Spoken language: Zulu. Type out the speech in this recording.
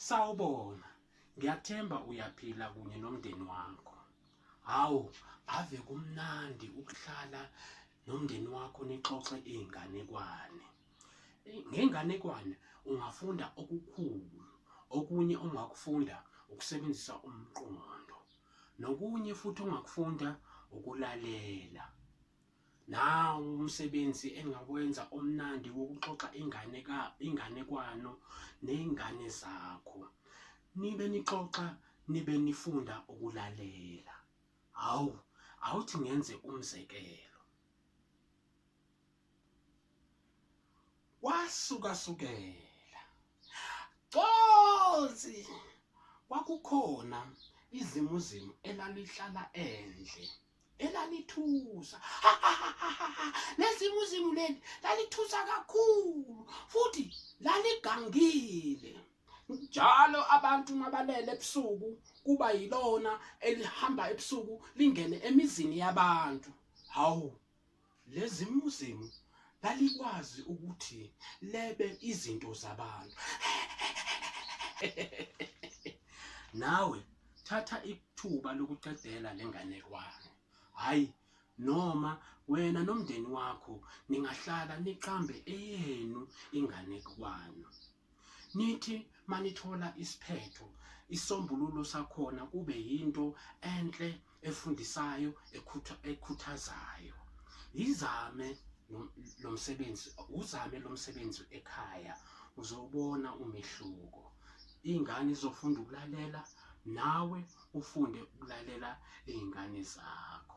Sawubona, ngiyathemba uyaphila kunye nomndeni wakho. Hawu, ave kumnandi ukuhlala nomndeni wakho nixoxe iy'nganekwane. Ngenganekwane ungafunda okukhulu, okunye ongakufunda ukusebenzisa umqondo, nokunye futhi ongakufunda ukulalela. Nawu umsebenzi engawenza omnandi wokuxoxa ingane ka inganekwano ney'ngane zakho. Nibe nixoxa nibe nifunda ukulalela. Hawu, awuthi ngenze umzekelo. Kwasukasukela. Consi! Kwakukhona izimuzimu elalihlala endle. Elalithusa. Lezimuzimu leli lalithusa kakhulu futhi laligangile. Njalo abantu mabalele ebusuku kuba yilona elihamba ebusuku lingene emizini yabantu. Hawu, Lezimuzimu lalikwazi ukuthi lebe izinto zabantu. Nawe thatha ithuba lokuqedela lenganekwane. Hayi noma wena nomndeni wakho ningahlala niqambe eyenu inganekwane. Nithi manithola isiphetho isombululo sakhona kube yinto enhle efundisayo ekhuthazayo. Yizame lo msebenzi uzame lo msebenzi ekhaya uzobona umehluko. Iy'ngane zizofunda ukulalela nawe ufunde ukulalela iy'ngane zakho.